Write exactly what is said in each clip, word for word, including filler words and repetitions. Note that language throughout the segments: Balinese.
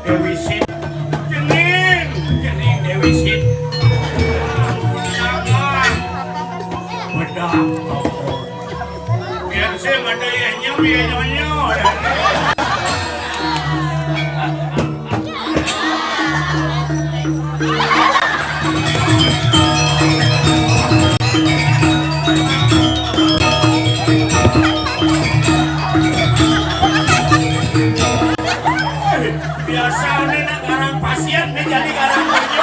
Dewi Sid. Cening, cening Dewi Sid. Jangan. Bedak. Biar saya nggak ada yang nyam, ya nyonya. Biasa ini nak garang pasien, ini jadi garang kerja.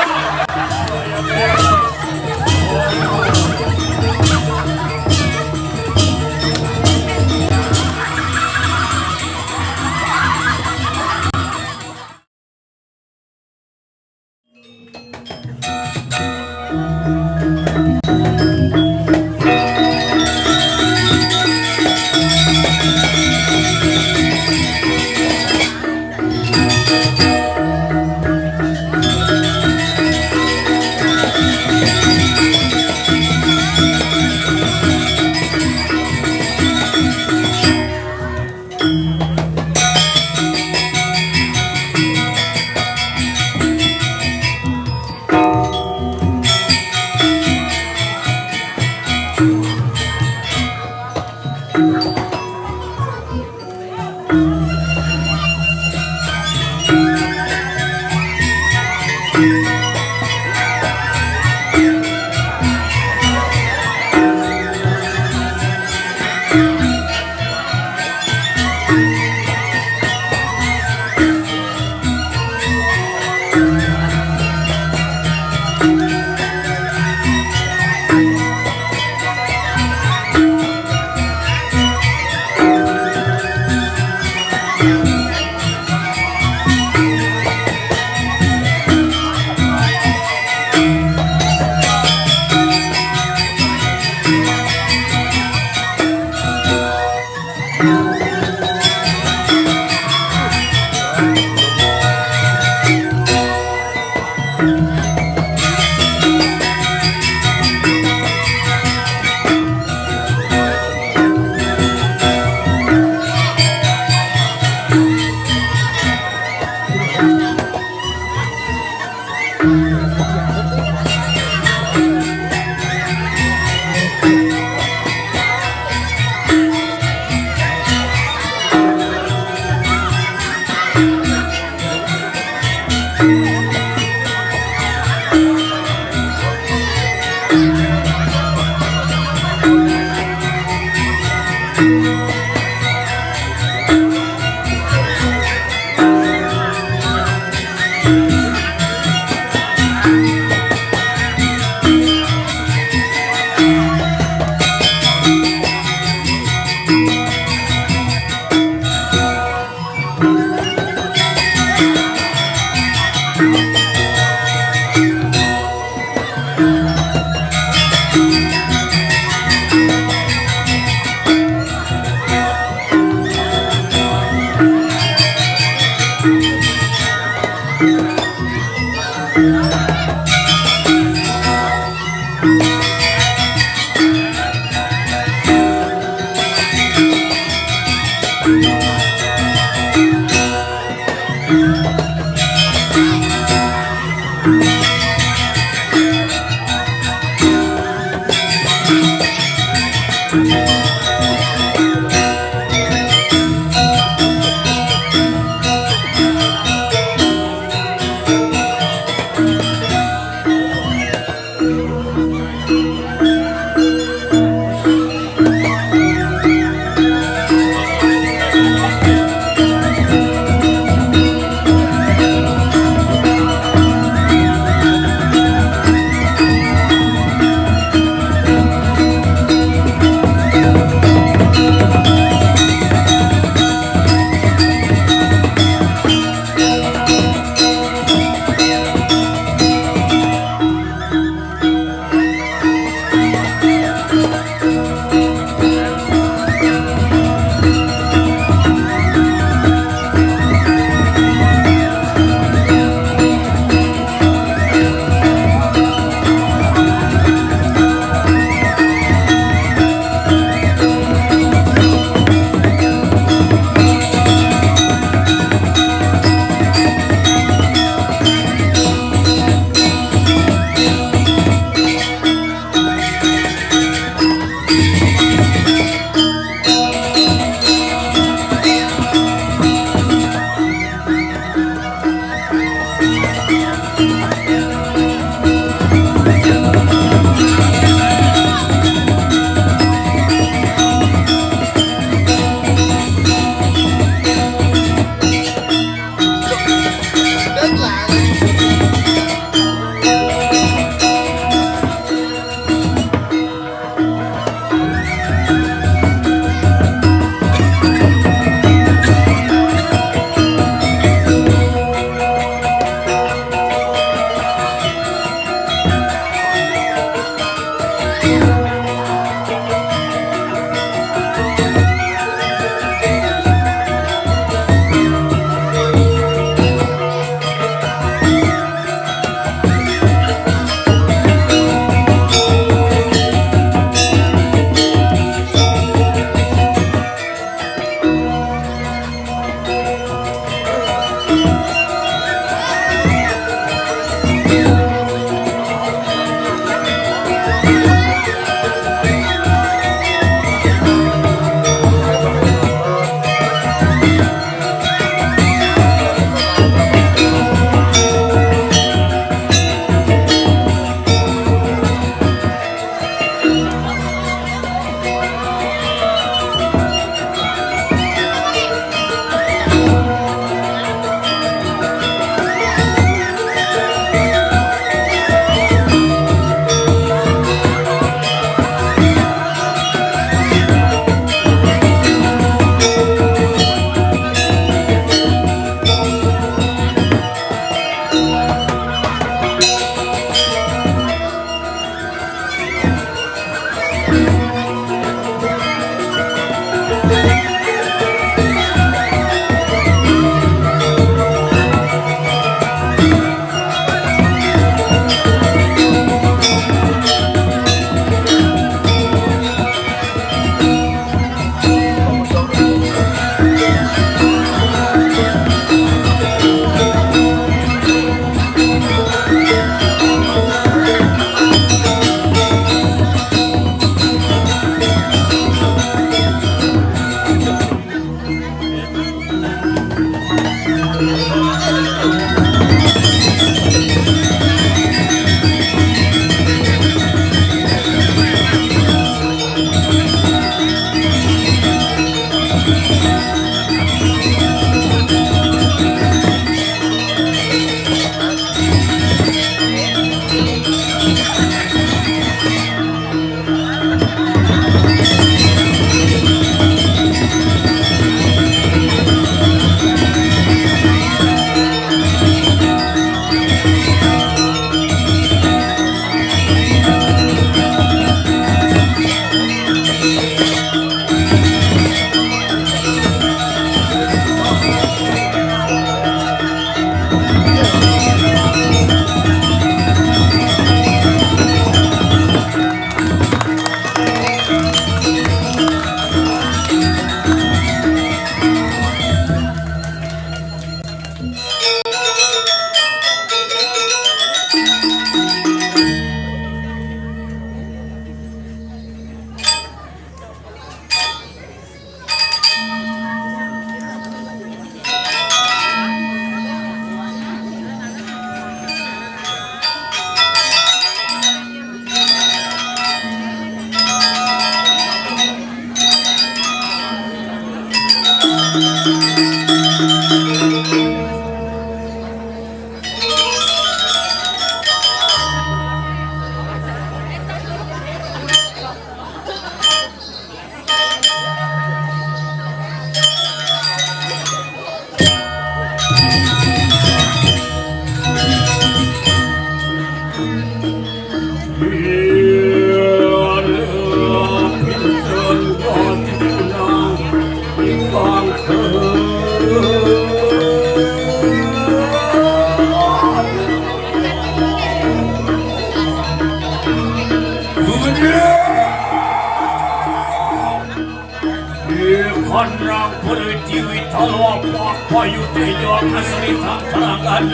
Ikanang pertiwi talopak payu tejo asli tak terangkan.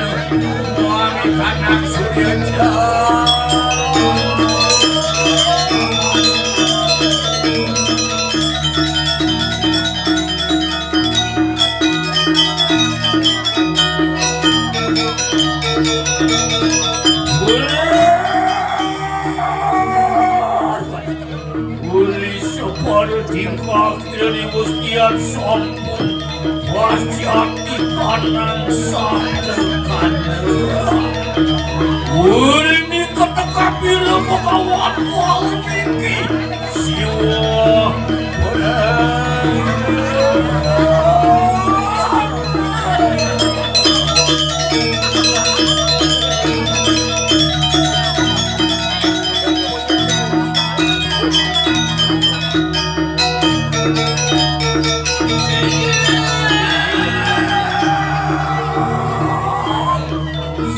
Wami kanang surya Uli sepuluh tingkah kira di Gustian sampun wajah di kanang satu kanang. Uli ni ketika bila pegawat wau niki siwa.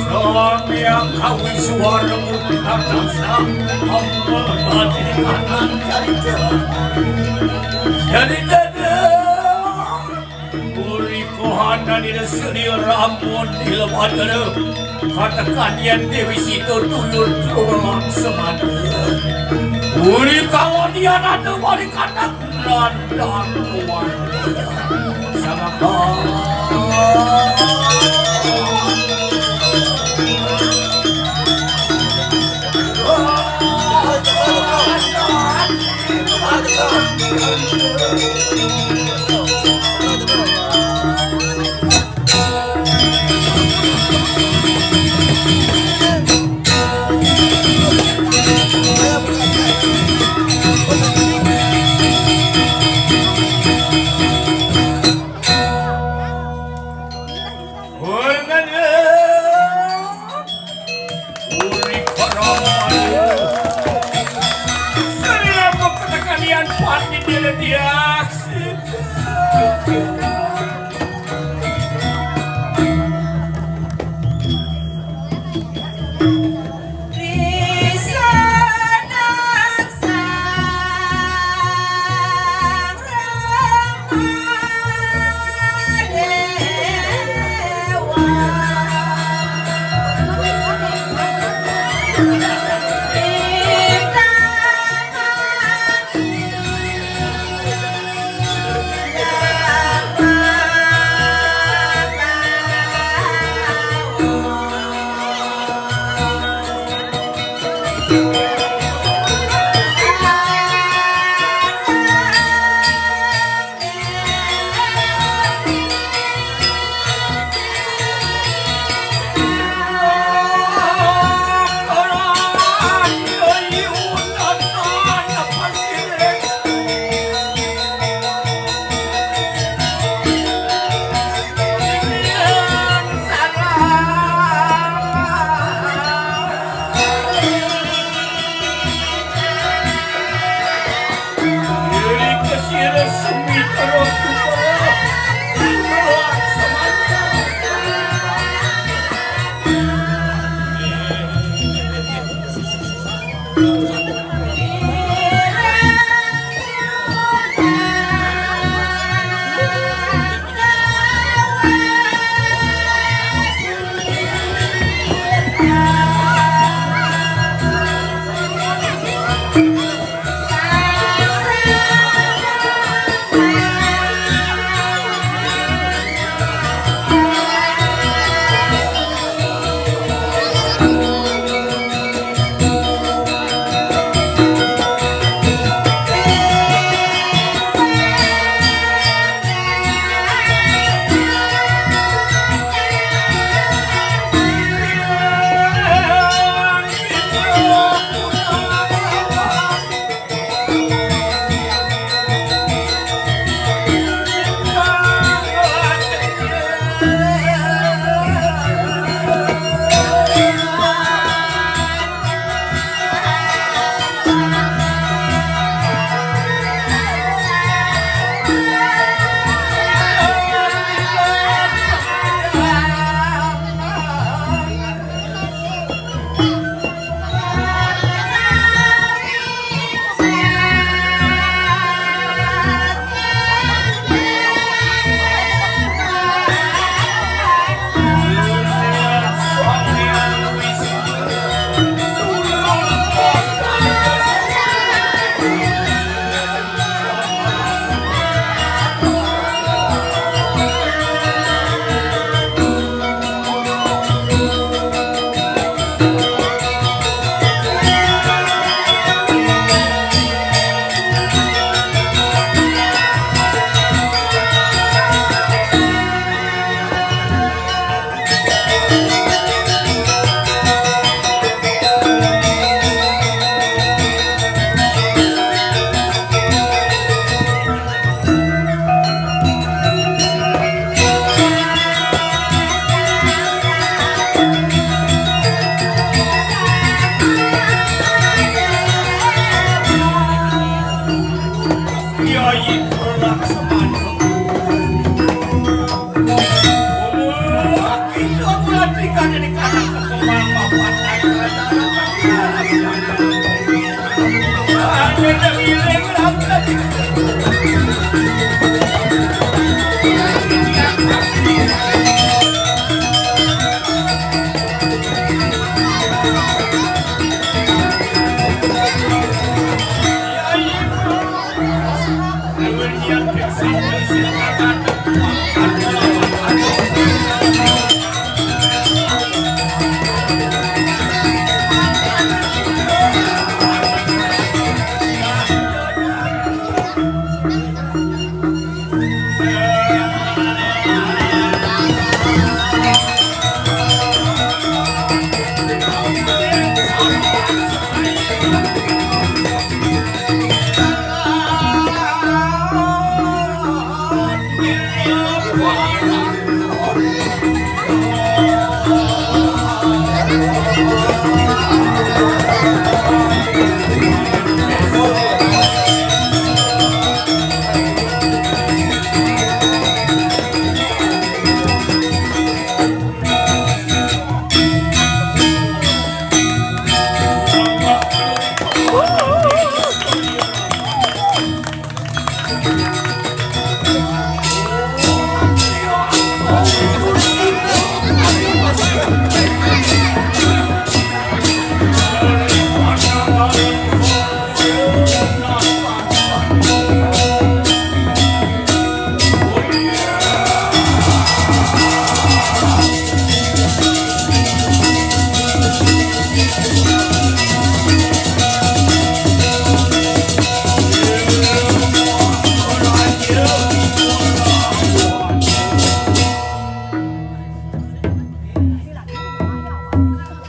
Sang Hyang Kawi Suara Mutlak Sang Hamba Bati Kanan Carita. Carita dah. Uri kohana dina seni ramun di lebatana. Katakan yen Dewi Sita dulur tulang semata. Uri kalau dia ratu balik kata dan dan kuat. Sama kau. Uri koromon. Sari rambut kata kalian pati dia dia.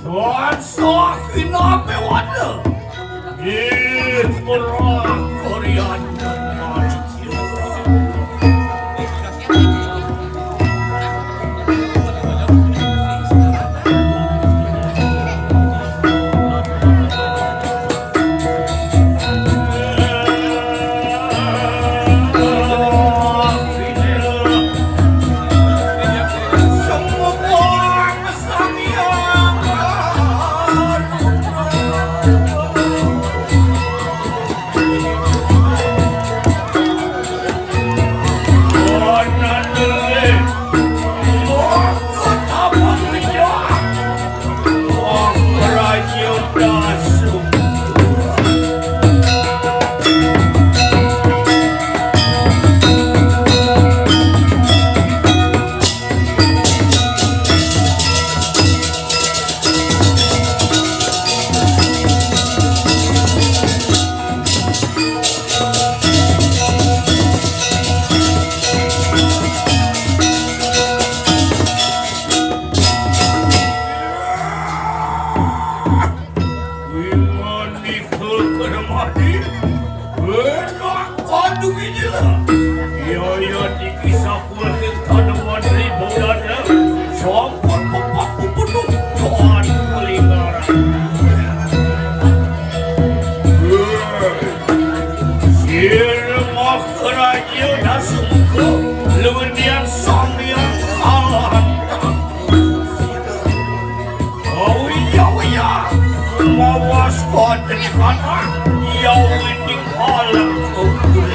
Tuan Sakina Bewada. Ih, perang Korean. Iya, iya, iki sakuwase tanaman ring bulan, ya. Sampun pepak puputug, tuan kelingaran. Sira Maharaja Dasungka, lewendian Sang Hyang Kalantang. Awiya, awiya, mawas koten kana, ya wining alang kukul.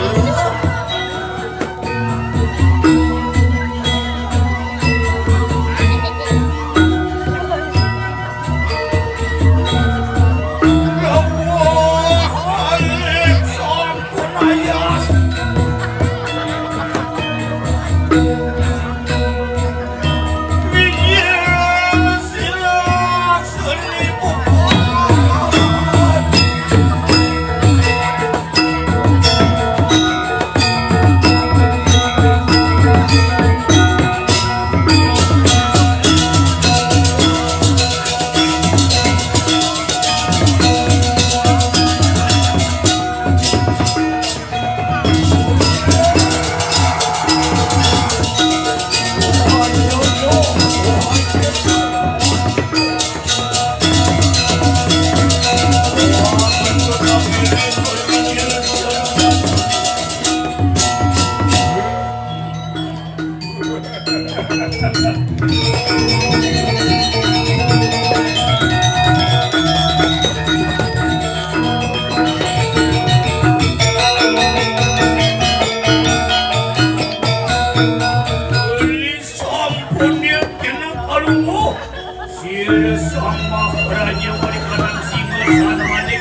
Punir kena kalungu. Sira Sang Maharaja Warikanang Singa Sanamane.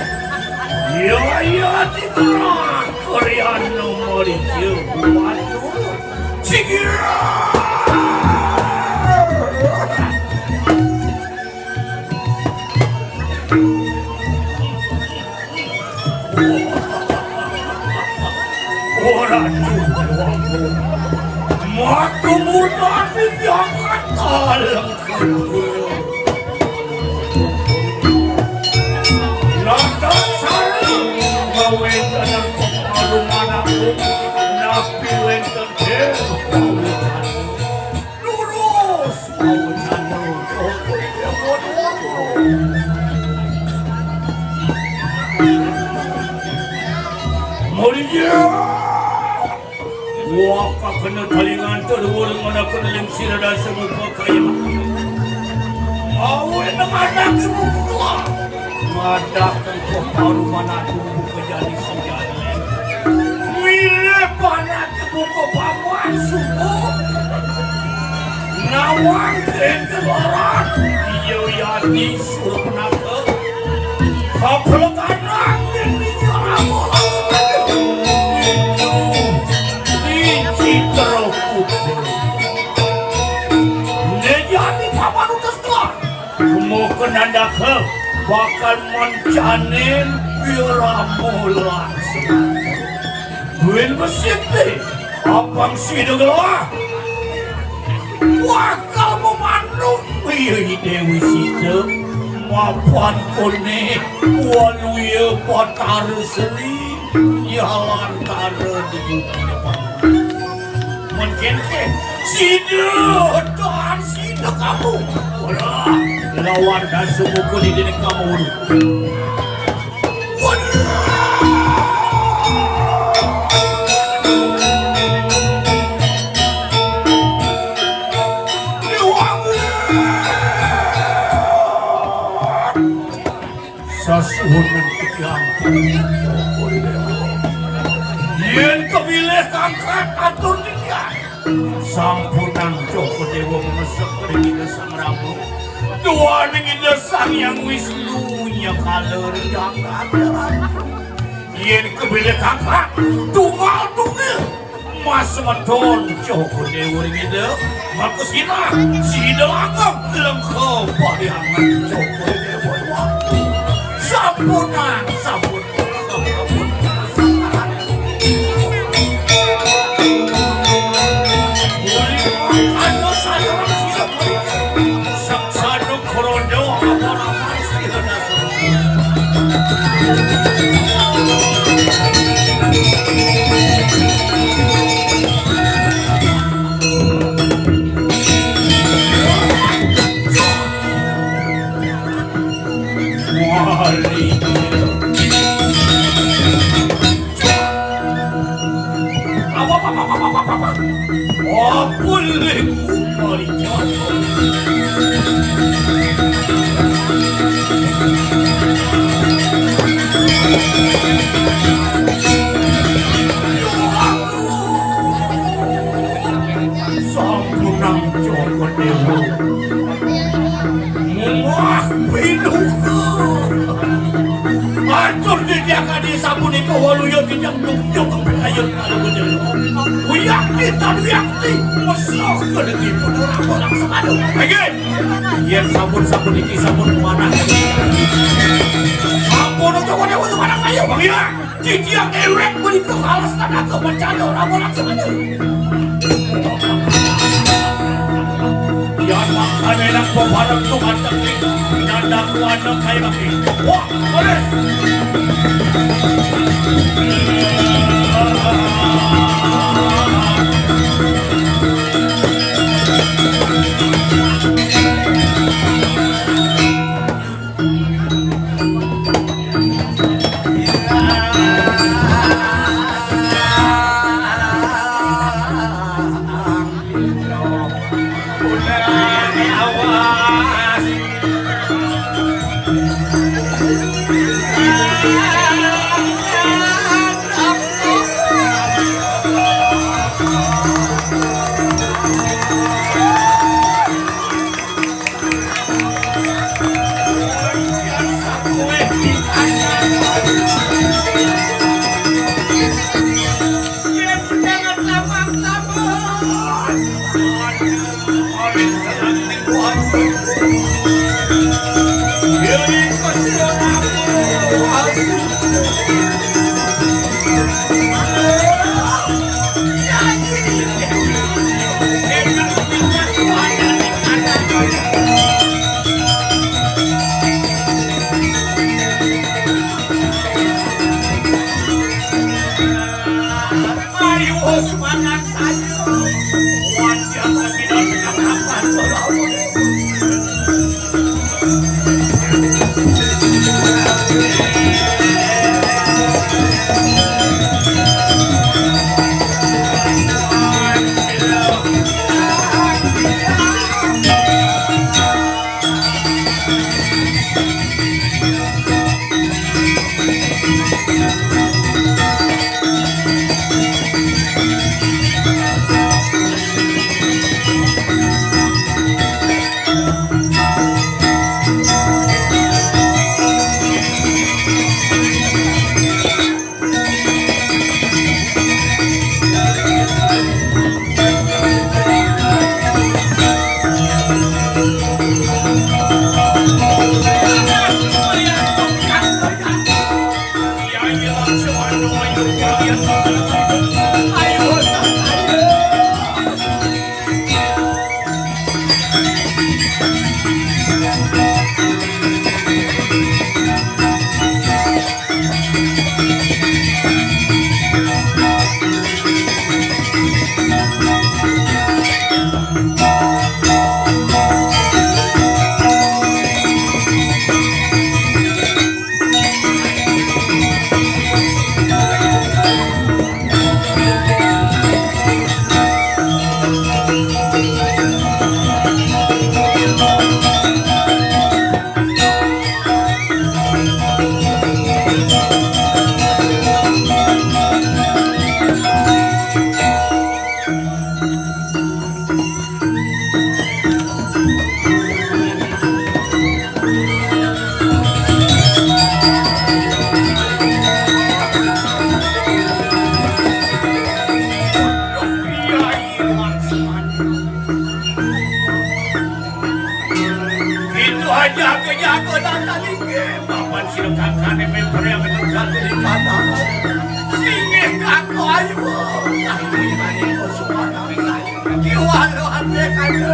Ya, ya, tiga Korean nomor itu. Waduh. Sigira. Ora cukup. Maka murka di Jakarta lengkap. Lantas saya ngawéntenan peparuman aku, napi wénten désa. Lurus, lurus, lurus. Mulia. Wah, kakena talingan terwur nganaken ling sira dasa muka kaya. Awe nang ada ibu ketua. Madahkan kok baru mana aku buka jadi sejati. Mirip anak buka pamuan suku. Nawang kengkeloran. Iya, iya, di suruh penaka. Kapelekan angin di Jaramola. Itu. Di Citra Kuda. Nda jadi paman utus kelar. Kemoko nandaka bakal mancanin Wiramo langsung. Duin mesin deh, apang sida gelah. Bakal memandu iya Dewi Sita mapan kone waluya Batara Sri. Jalan tara di bumi. Mungkin ke sida tahan sida kamu. Ora lawan dasa buku di diri kamu. Waduh. Dewa. Sasuhunan titiang. Yén kebilih kangkat atur titiang. Sampunang Joko Dewa mesek ring Ida Sang Rama. Duaning Ida Sang Hyang Wisnu nyekala ring jagat. Yén kebilih kangkat tunggal-tunggal. Mas semeton Joko Dewa ring Ida, maka sinah sida langgeng lengkep pariangan Joko Dewa. Sampunang, sampunang, sampunang. Uli mangkana sadurung sida mriki, seksana kroda apa-apa sida dateng. Wali. Apa, apa, apa, apa, apa, apa? Apa lek umari jatuh? Sampunang Joko Dewa. Wah, pinuka. Matur titiang kadi sapunika waluya titiang nyungkung kepengayun kala bendera. Wiyakti tan wiyakti, mesah kedengipun ora bolang semadu. Nggih. Yen sampun-sampun iki sampun manah. Sampun utawa dewa manah kaya Bang Hyang. Titiang ewek menika kalas tanaga bencana ora bolang semadu. Yan mangkane nang pepareng tuh anteng ning nandang kuana kaya lagi. Wah, boleh. Ayo, semangat saja. Wajah kesinan penangkapan. Itu aja aku jago dan tadi. Bapak silakan kami beri yang terjadi di tanah. Singgih aku ayo. Kiwalo ande kayo.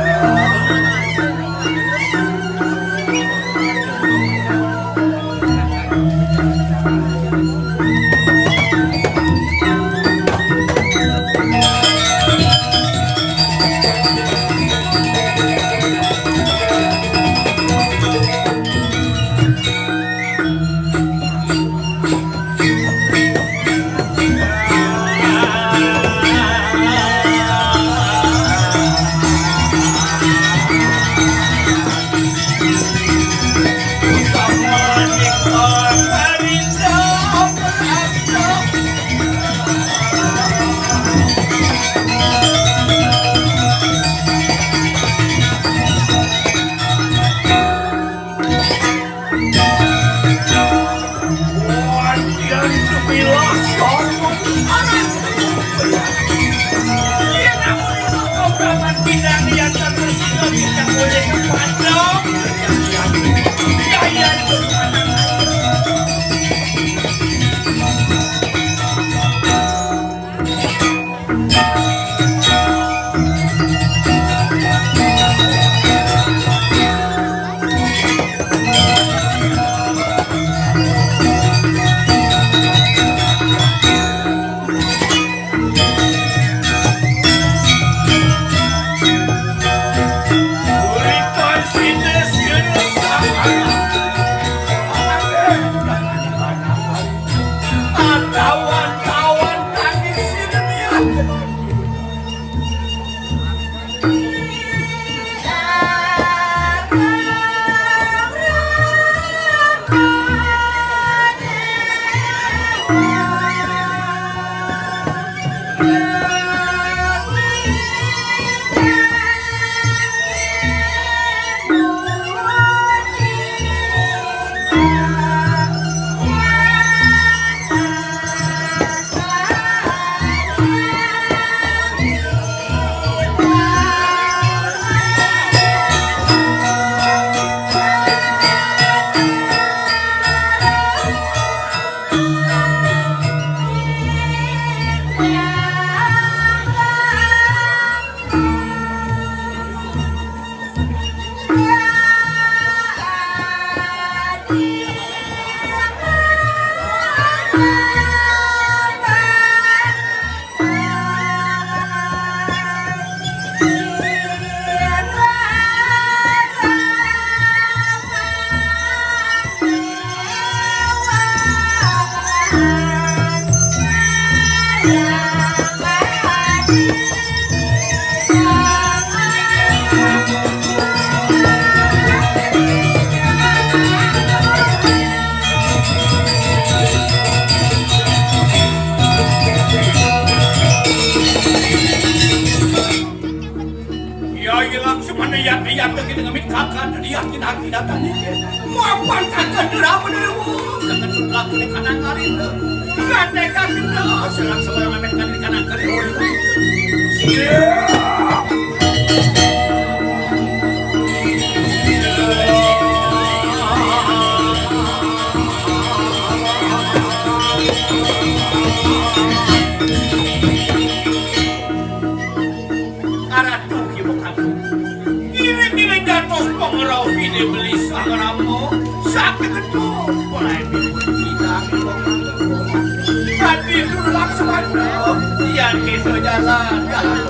Kita ngemit kakan dia kita kita tadi. Mapan kakan dia apa dia? Kakan sudah kita kanan hari itu. Kakan kita selang seorang anak kan di kanan kali. Aratu ki bokatu. Ngiring-ngiring dados pangrauh ide beli sangrama. Sakit itu mulai kita. Tadi itu laksana. Yang kita jalan, jalan.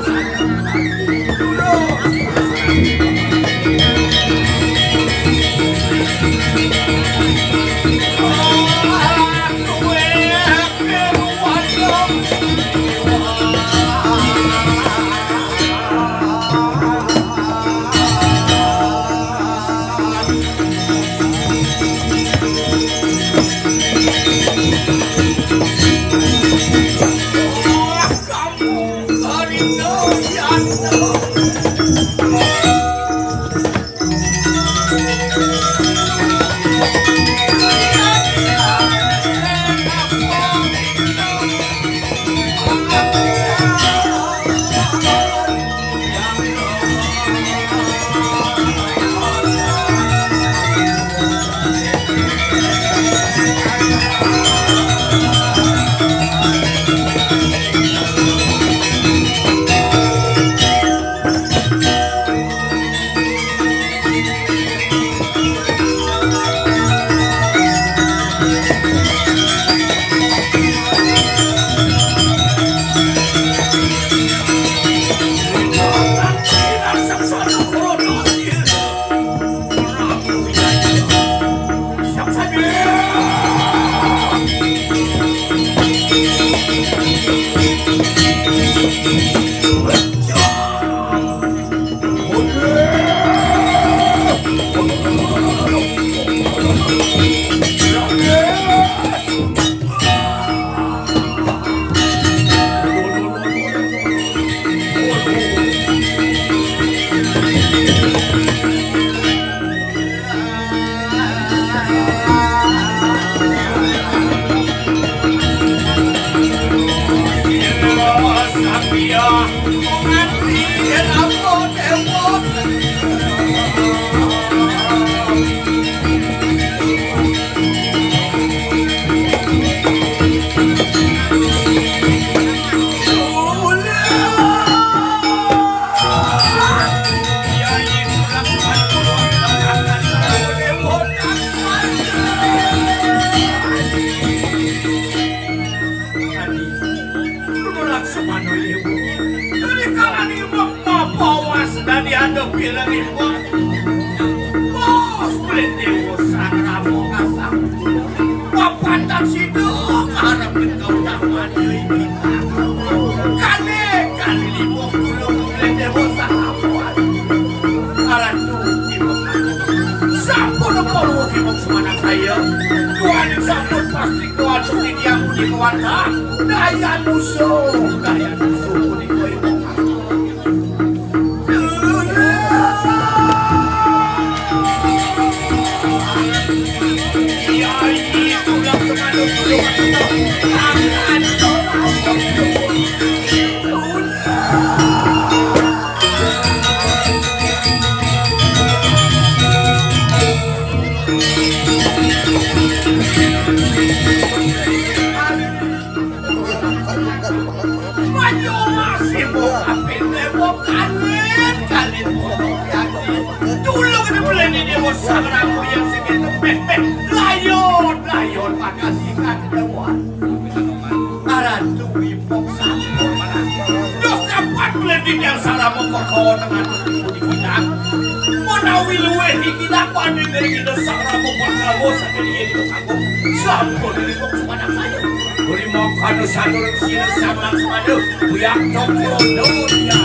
Adi, lu nolak semana ibu. Dari kalangan ibu, apa was dan dihadapi lagi ibu. Bos, beli dewa sang ramo kasang. Papan tak sidung, harapin kau tak mandi kita. Kali, kali lima puluh, beli dewa sang ramo. Alah, tuh, ibu. Sampun apa lu ibu semana saya? Tuhan sampun pasti kuat seperti dia punya kuasa. Daya musuh, daya musuh punika ibu. Ayo, masih mau kapin, mau kalit, kalit, mau jadi. Dulu kita beli ini, mau sangrang, mau yang segitu, peh, peh, layon, layon, makasih, kan, dewa. Aran tuwi pok sampun. Duh, kapan beli di yang salah mau kok kawan dengan kita. Menawi luwih iki tak panding dari kita sangrang mau kok kawan sampai dia itu. Sampun, ini kok sepanjang saya. Beri makan satu sila sama semadu. Buyak toko dunia.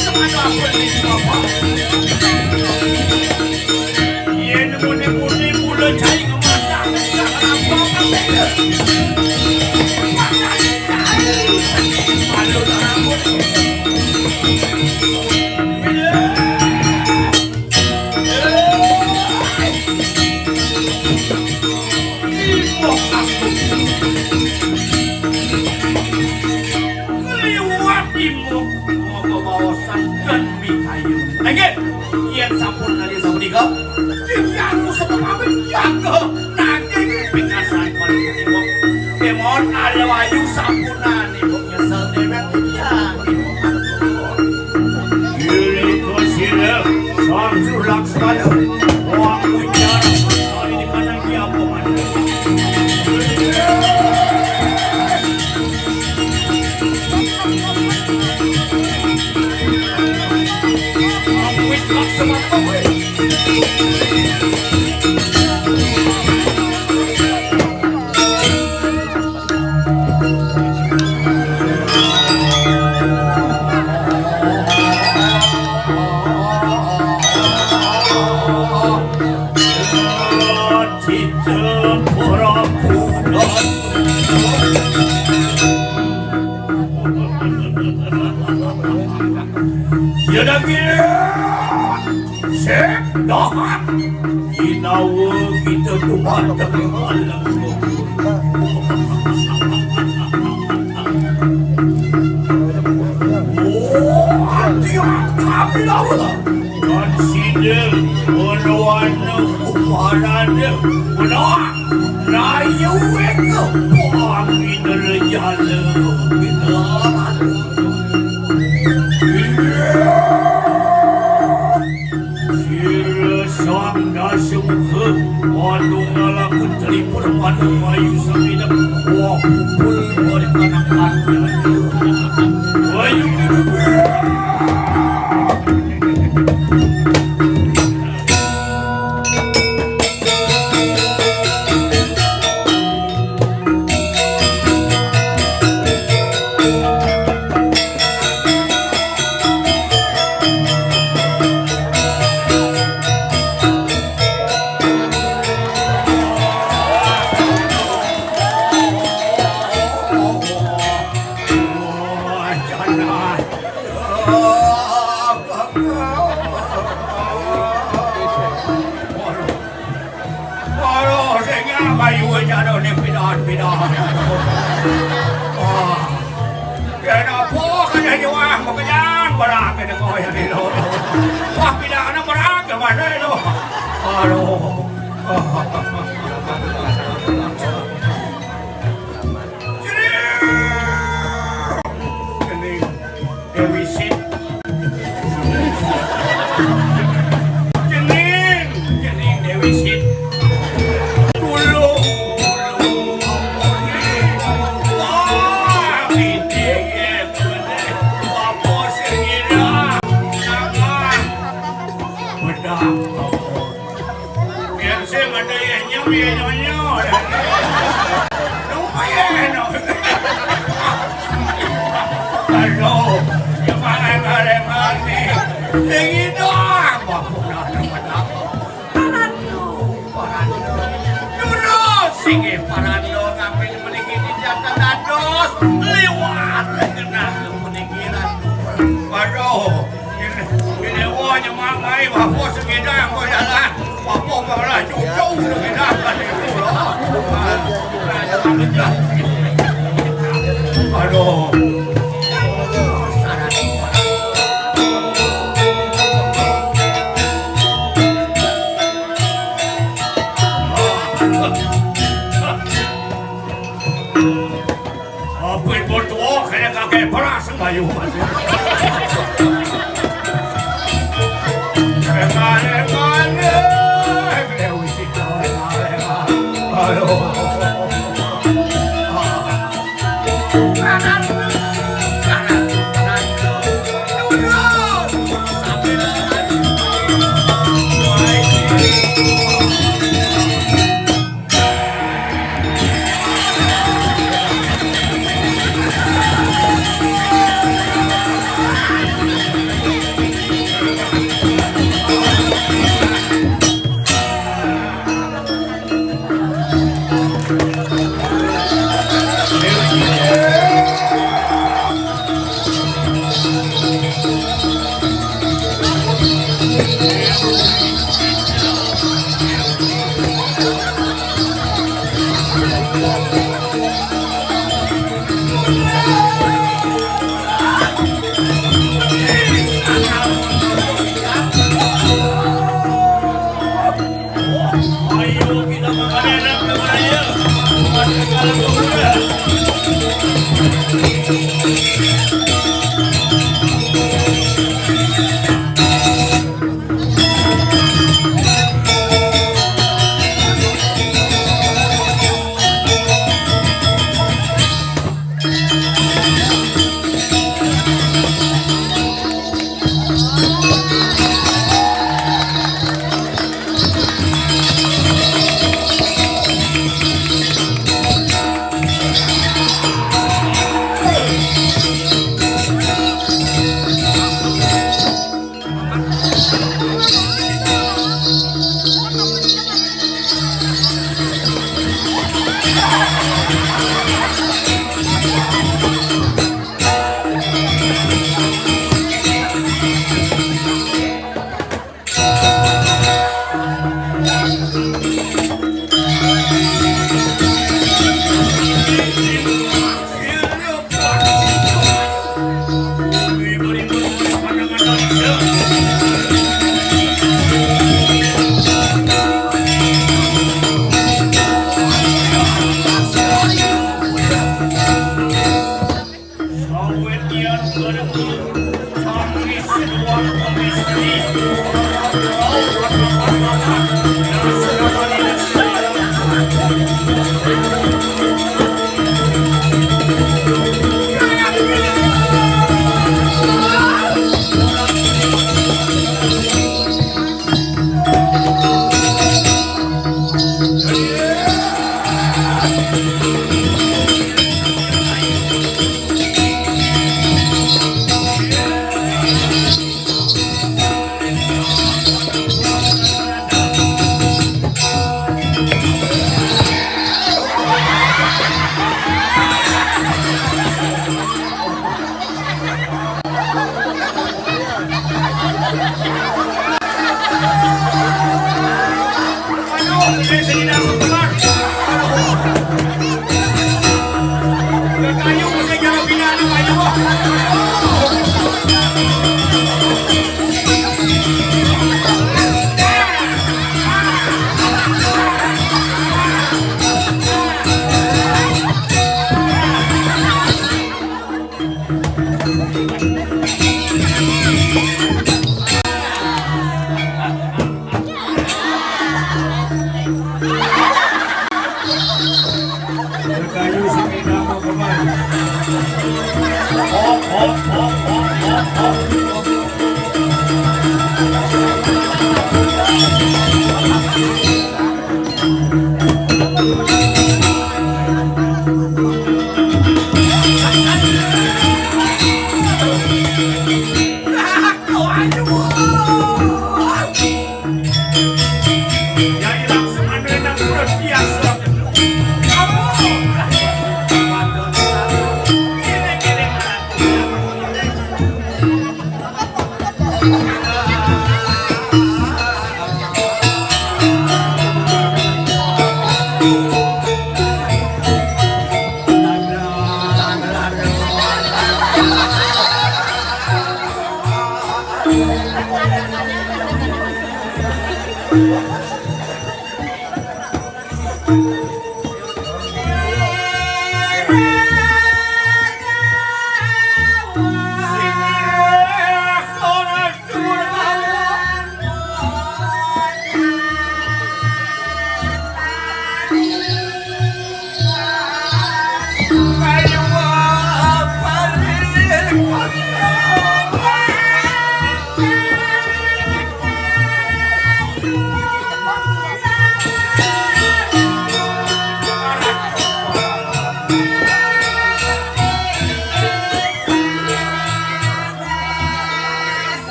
Semadu apa ini, Bapak? Yen muni-muni mula cai ngemandang, jangan apa-apa. Malu dah. Liwat imbok, monggo waosan dan mikayun. Inggih, yen sampun nali sapunika, titiang kusut pamit jaga nanging pikasan paling imbok. Kemon Arya Wayu sampunan imbok nyesel dewek titiang imbok. Diri kusira, Sang Sulaksana, wong ujar, kali dikanang ki apa maneh. Ya daging. Sik, dohak. Ginawa kita dumateng ing alam kubur. Oh, ati kami lawan. Dan sida menawana umarana. Menawa rayu eka pami nerejala. Kita. Sira sang dasa muka, anu ngalakun telipur manu mayu samina, wah pupul balik anak panjang. Wayu. Para sing ayu carane pidan-pidan. Wah. Yen apa kene nyuwah makejang barang kene kaya dino. Wah, pidane barang ke mana itu? Aduh. Dewi Sit. Cening, cening Dewi Sit. Tulung, tulung. Wah, ini ya, apa sing ira? Jangan. Bedak, apa? Biar saya nggak ada yang nyam, ya, nyonya. Lumayan, no. Aduh, ya, mana ada yang ngerti? Yang itu apa? Udah, udah, udah. Parando, parando. Durus inggih parando ngambil puniki tindakan dados liwat genah puniki Ratu. Waduh, ini, ini wah nyemak mai bapak segedang kok jalan. Bapak malah cucu segedang kan itu loh. Aduh. Apin pun tua, kena kakek perang sembayu. Aduh.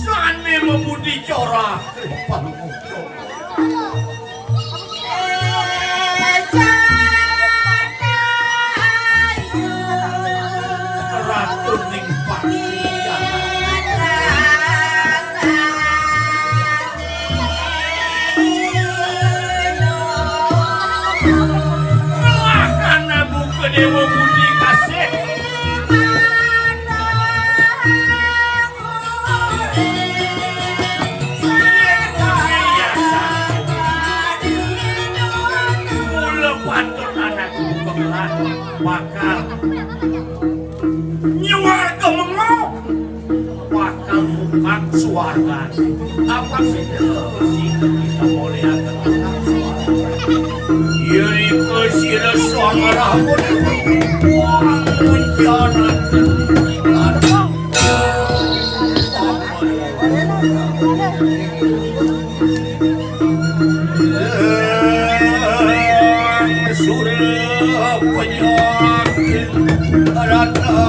Sané mabudi corah. Ratu ning Pasian. Ngelahkan buka Dewa Budi Kasih. Mula patut anak buka belah bakal nyuar ke mengo. Bakal mukak suarga. Apa sih sing kita muliakan mukak suarga? Yaiku sira suang ramun. Wah, menjana. Surya penyakit rata.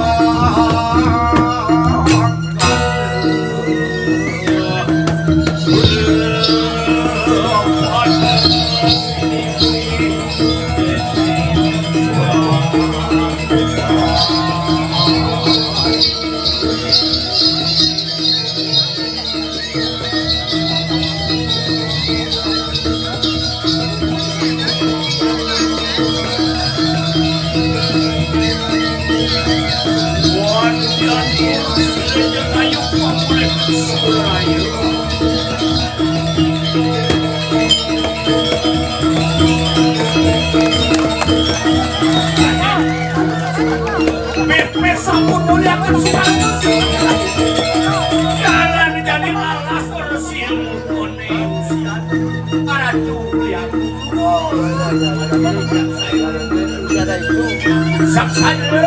Pepes sampun muliakan suara. Jangan jadi malas. Resi ilmu kuning. Aratu yang saksana.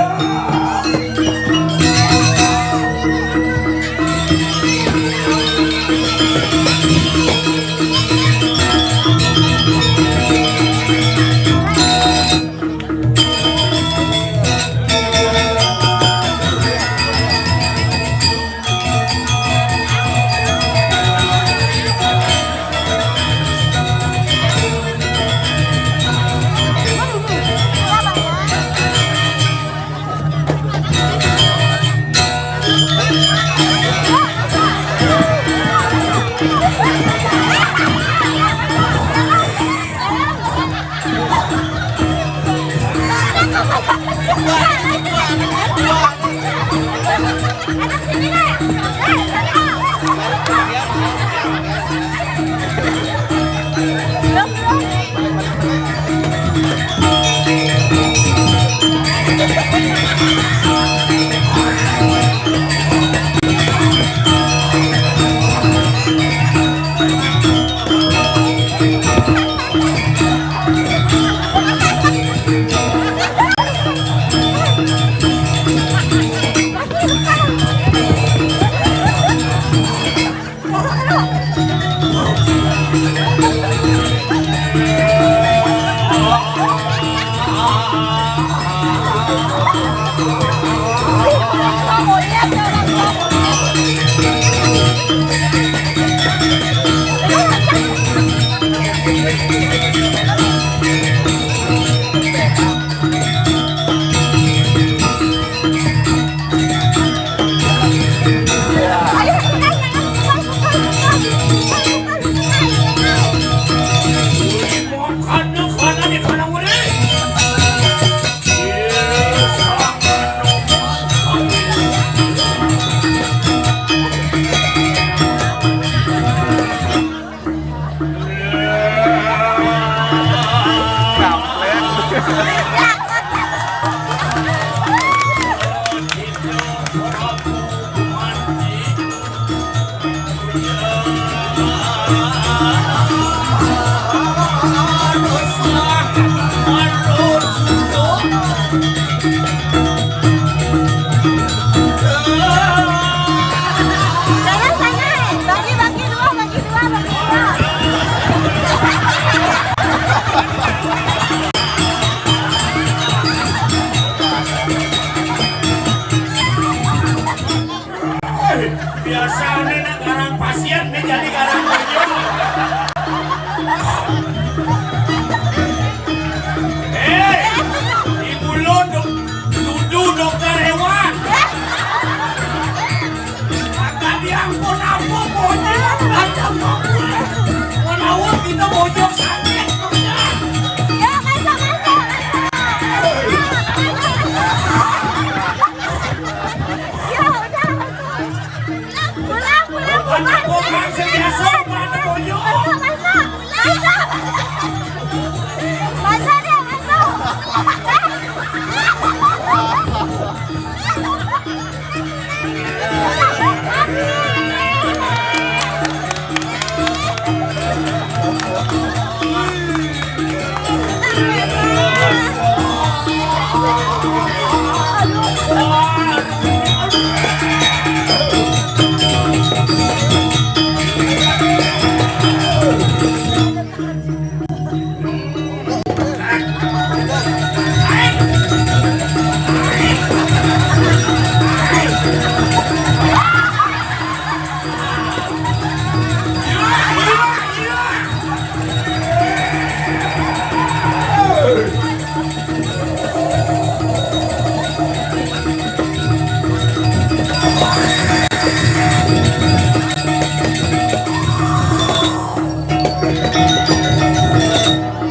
Masuk dia, masuk.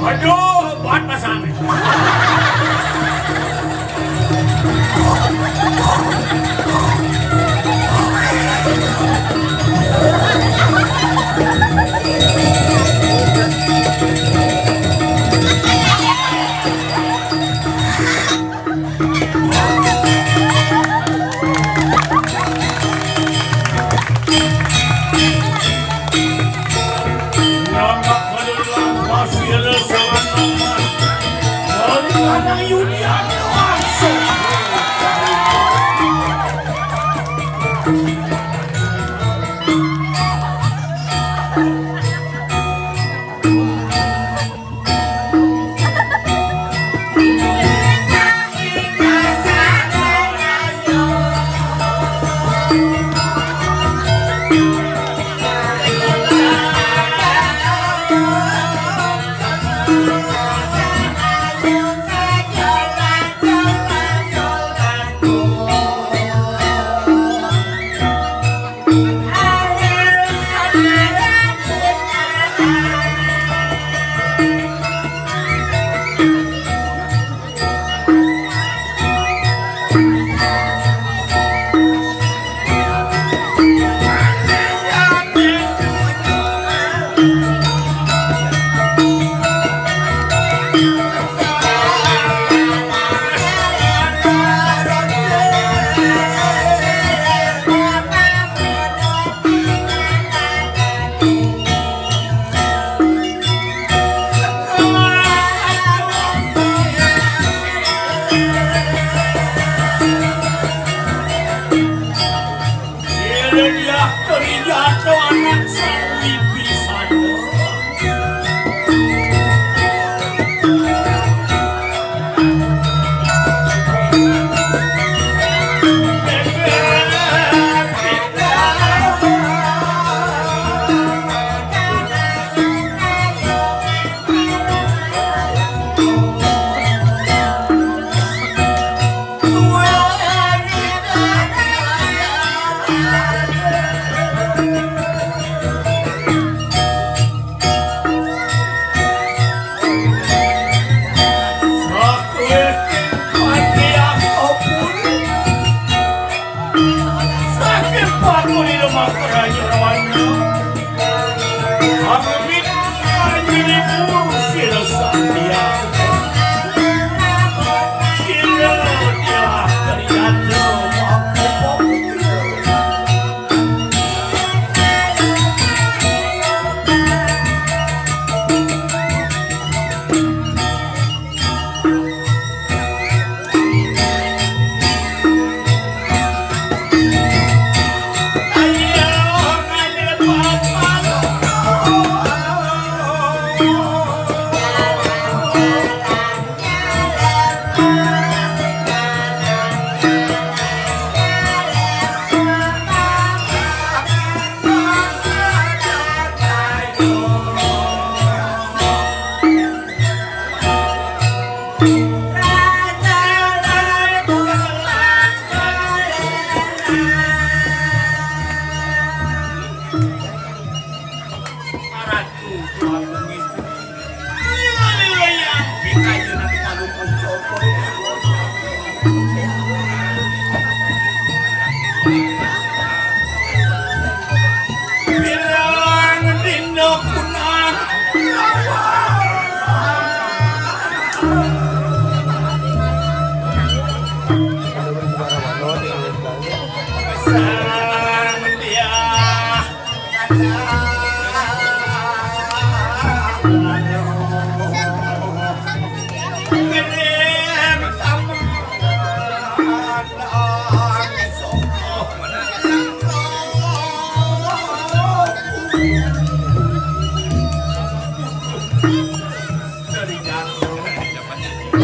Aduh, buat Mas Amin.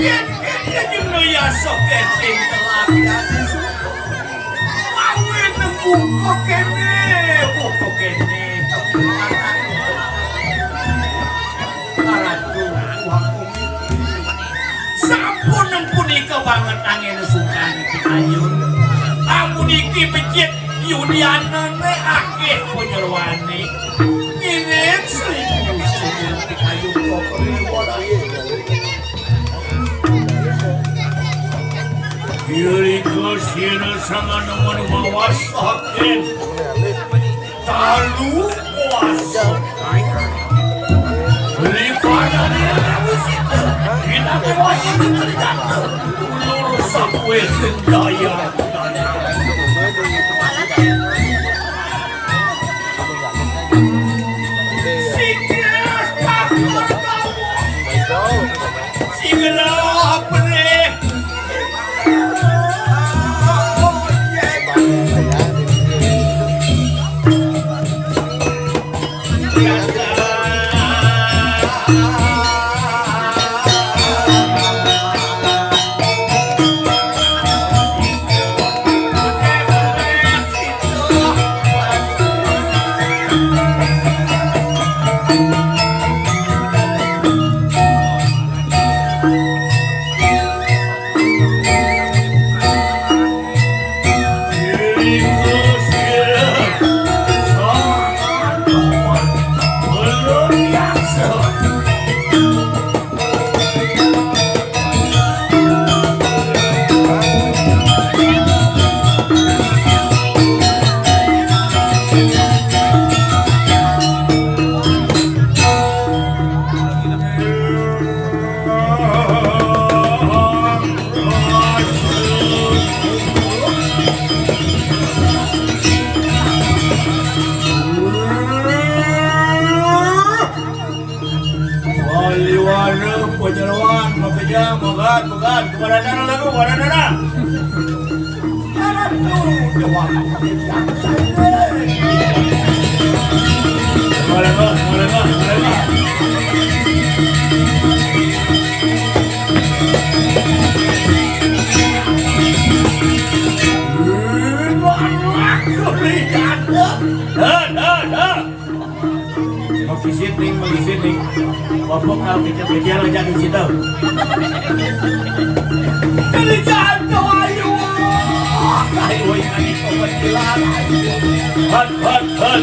Kén, kén ya jeng no ya sok kén, kén telat ya. Awit buka kéné, buka kéné. Ratu, sampun punika banget anggén sukani kayun. Amun iki becik yudianané akéh panyeroané. Ngiring seribu seribu kayun kok. Irika sira sangana manumawas saking talu kuasa. Ripadane wis itu, kita wajib terjatuh. Lurus sakuwe sendaya. Waliwana panyeroan, makejang, magan, magan, kepada tanah lagu, kepada tanah. Makisit ning, makisit ning. Bapak kau kecil-kecil aja di situ. Ini jatuh, ayo. Ayo, ini kau kecilan. Hat, hat, hat.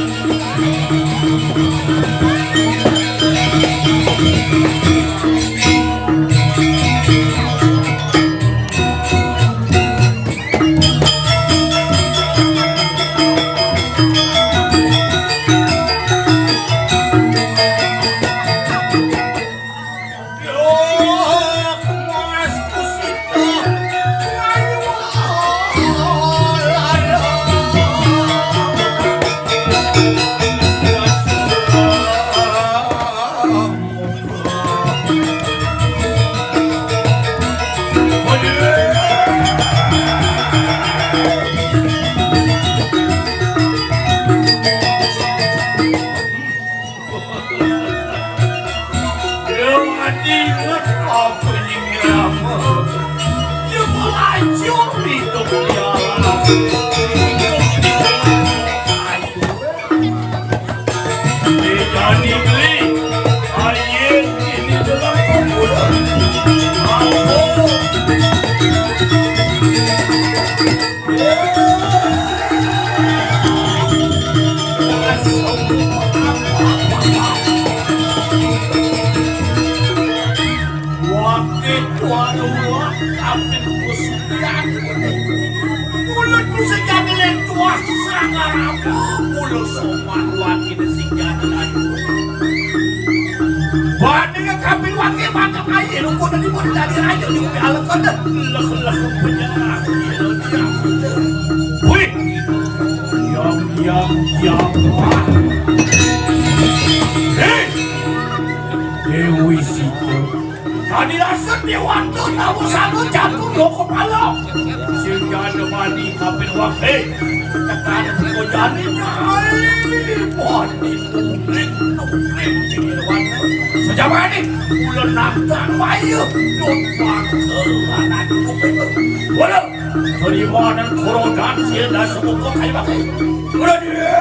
Wakil tuan rumah kapit kusian. Mulut ku sejati len tuah sangar apa? Mulut sopan wakil sejati len tuah. Banding kapit wakil macam air, rumput tadi pun dari air di bumi alam kada. Leh, leh, penyerah. Wih. Diam, diam, diam. Hei. Dewi Sita. Tadi rasa déwata tamu satu jatuh loko pala. Sing jana mani kapin wakil. Tekan kejadian ai. Wah, itu ring, ring, ring, ring. Sejamane, kula nantang wayu. Dot bangsa anak itu. Wala, terima dan korodan sila sebuka kayu bakal. Wala dia.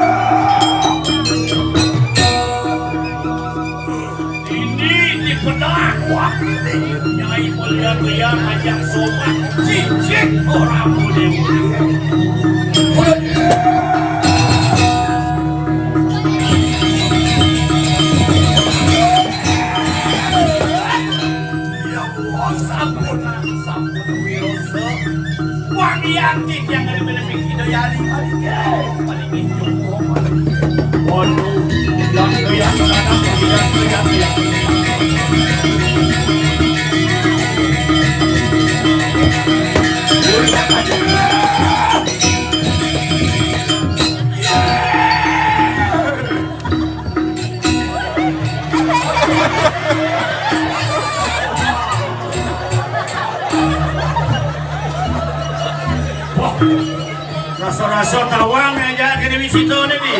Ini di pedang waktu ini Nyai Mulia Mulia ajak sobat cicik orang boleh boleh. Ya Allah, sampun, sampun, Wirosa. Wang Yang Titiang lebih-lebih kita ya, hari-hari. Waduh, yang goyang, yang goyang, yang goyang. Rasa-rasa tawang aja kena wisita ni, Bi.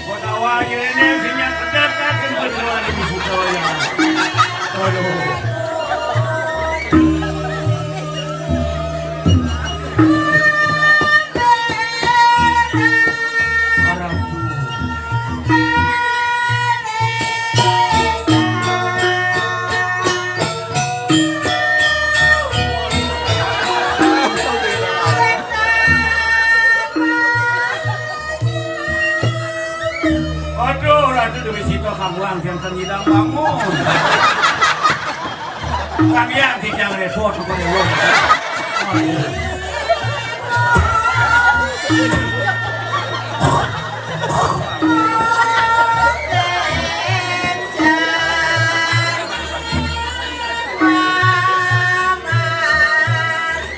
Kau tawa je ni, sini pedas kan kena wisita ya. Aduh. Aduh, Ratu Dewi Sita kamuan jantan ngidang bangun. Kang Yang Titiang repot, bukan repot.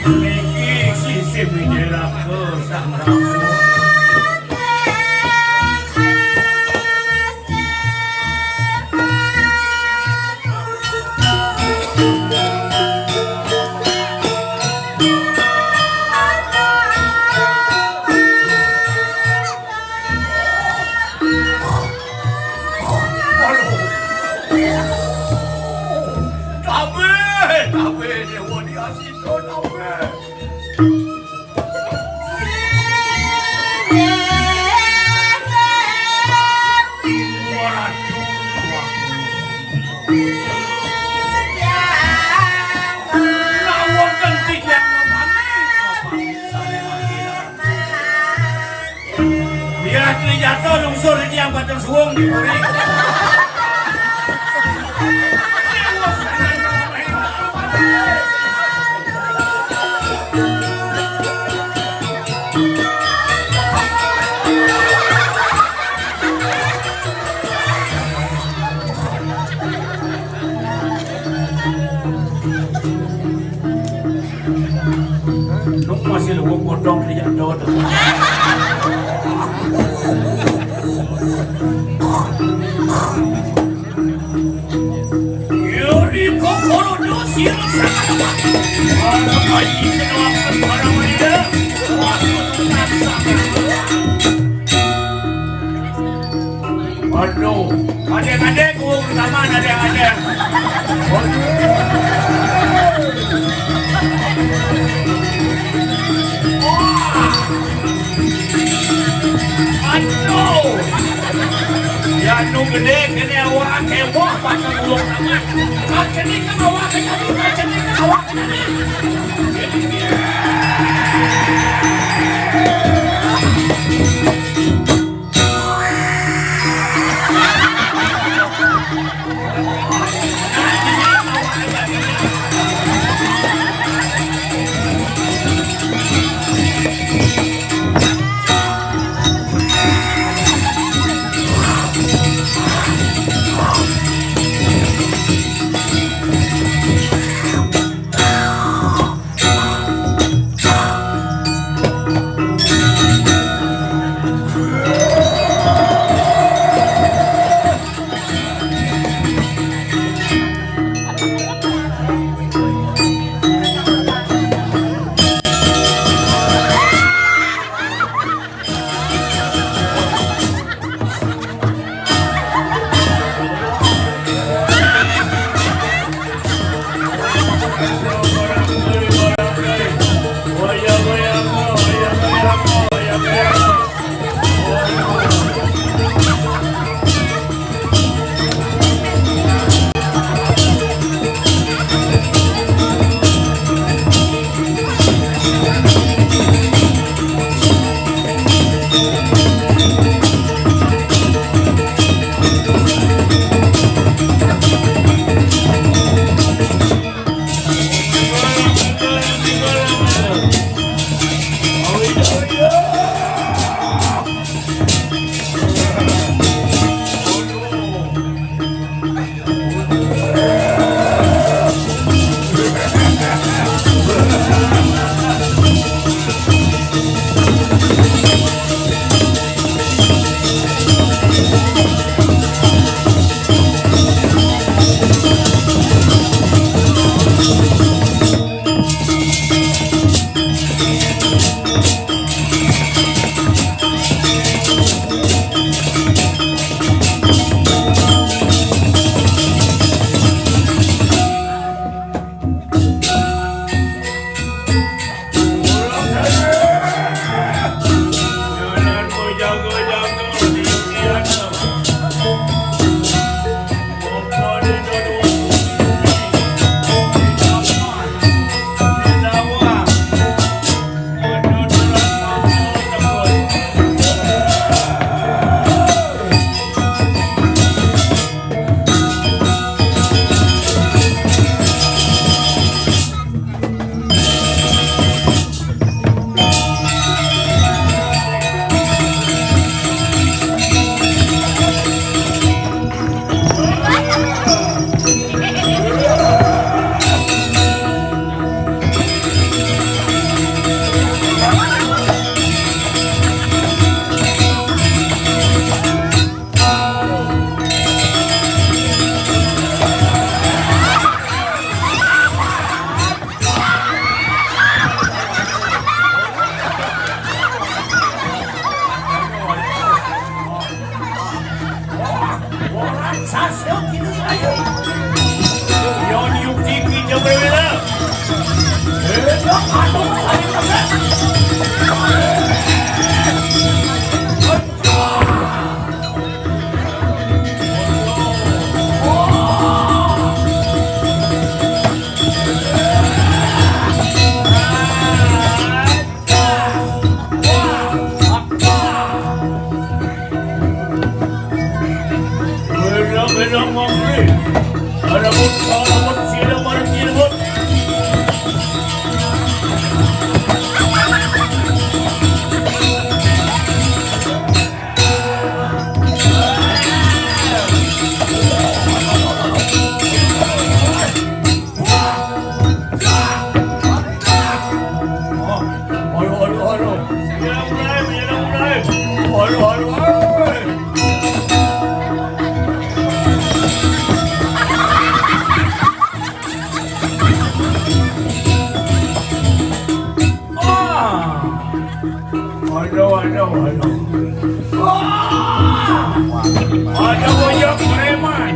Niki sisip dijerak ke Sang Ratu. Tabe, tabe, Dewa Diasita, tabe. Biar Trijatha lungsur di tiang batur suwung di puri. Nuk masih lu potong di jatuh tuh. Yuri kokoro dosi rasa. Orang kaji sedalam para mulia. Waduh, adek-adek, gua pertama adek-adek. Waduh. Wah. Aduh. Ya, nu gedé, gedé awak, heboh, pasang ulung sama. Kaceni kan awak, kaceni, kaceni kan awak, kaceni. Aduh, aduh, aduh. Wah! Ada banyak preman.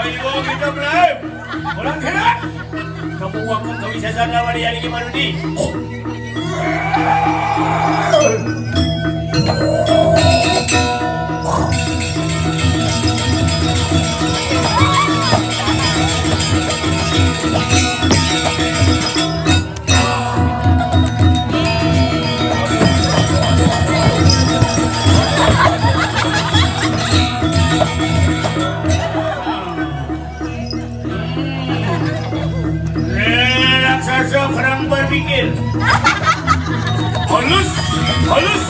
Ayo kita belai. Orang kena. Kamu waktu kau bisa sana wali hari gimana ni? Eh, raksasa kurang berpikir. Halus, halus.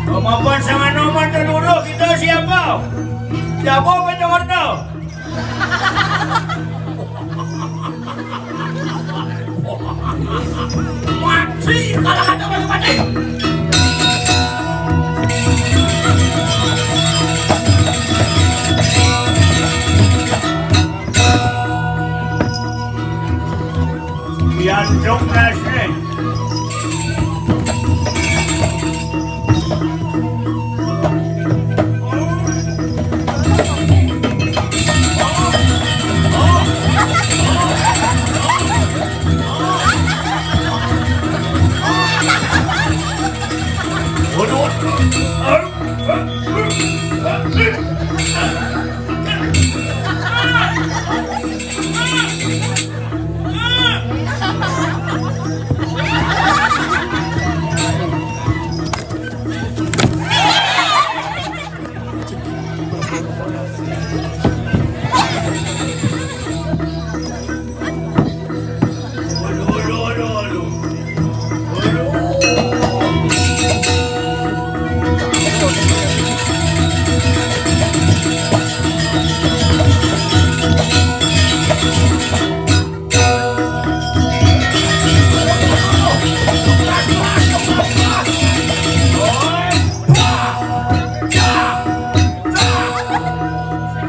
Kemampuan sama nomor terburuk itu siapa? Siapa penyuruhnya? Mati, kalah ada baju mati. Pian dong nasi.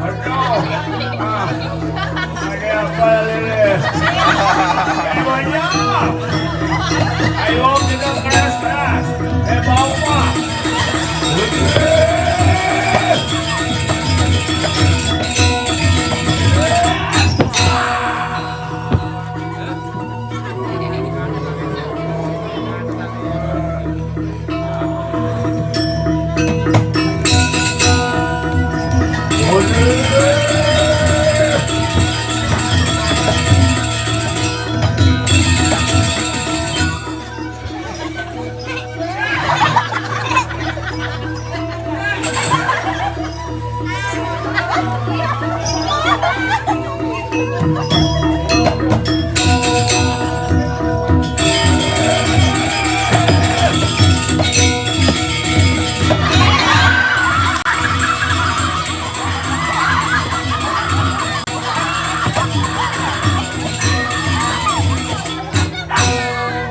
Aduh. Ah. Ada apa, Lele? Ayo, ayo. Ayo, kita keras-keras. Eh, bawa.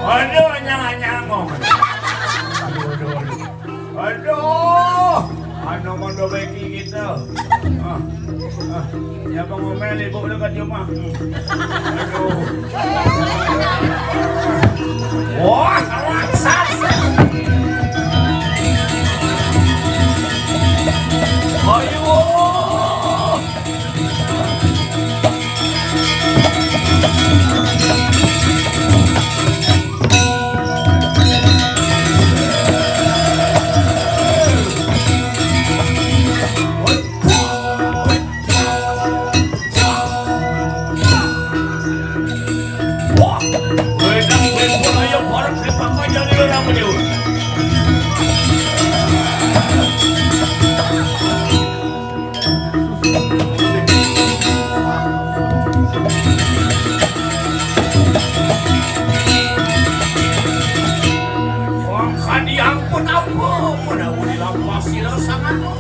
Aduh, nyang-nyang ngomong. Aduh, aduh, aduh. Aduh, anu mau dobeki gitu. Ah, ah. Siapa ngomel ibu dekat rumah? Hmm. Aduh. Wah, raksasa. Ayo. Wong kadi ampun apa? Mun aku dilampasi rasa nganu.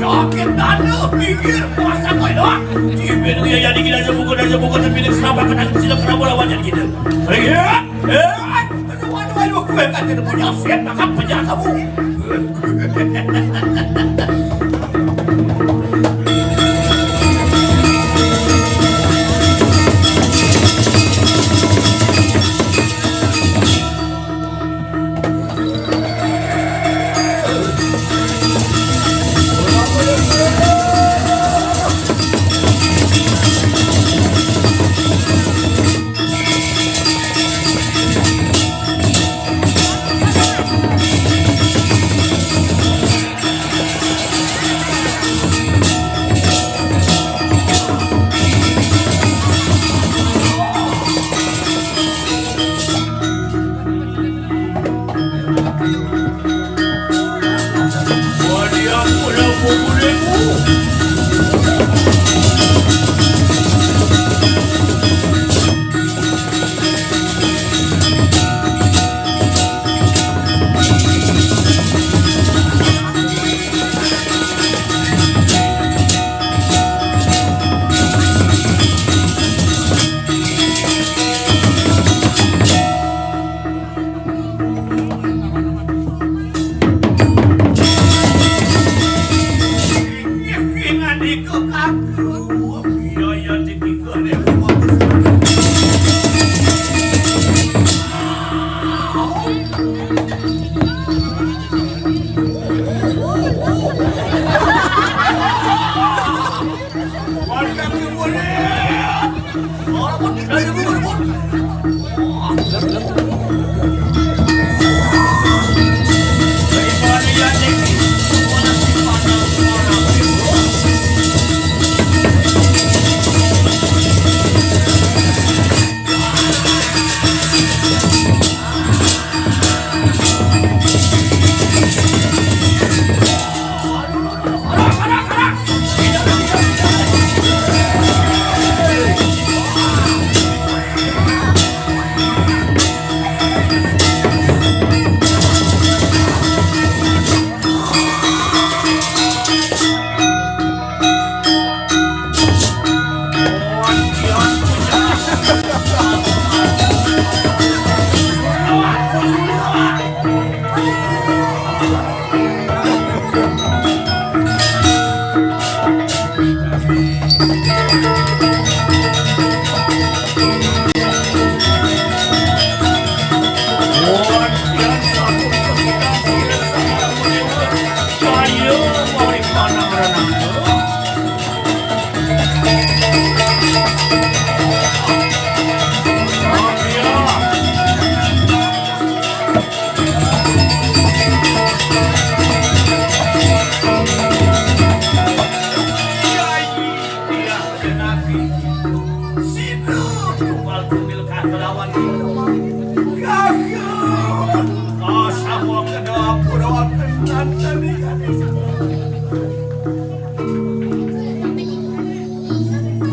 Sakit dada, pinggir, puasa kau itu. Cibir ya, jadi kita aja buka, aja buka, tapi ini kenapa kena sila kenapa lawannya gitu. Iya, eh, aduh, aduh, aduh, gue kan tidak punya aset, makan penjara kamu.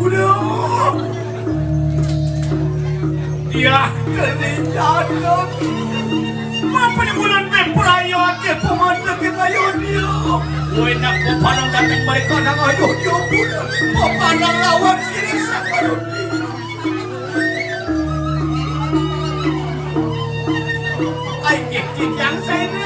Udah. Dia kerja. Apa ni bulan Februari ate pemanda kita yo dia? Woi, nak ko palang datang mereka nang ayo dia bulan. Ko palang lawan sini sama. Ai, gigit yang saya ni.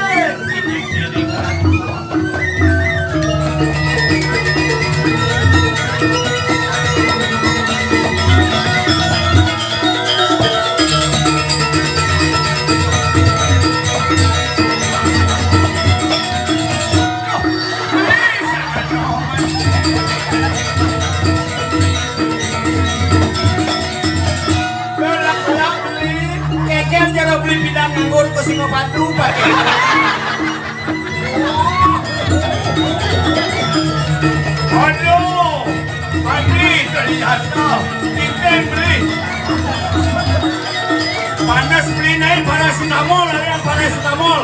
Belak-belak beli, keker jero beli pindang nganggur ke Singapura, pakai. Aduh, mati dari jatuh, kita beli. Panas beli naik paracetamol, ada yang paracetamol.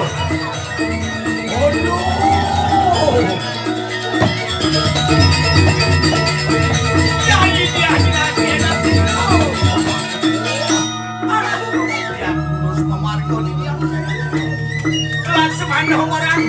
Aduh. Ya, ini dia, ini dia, ini dia. Aduh, ya, terus pemarga ini dia. Langsung anda orang.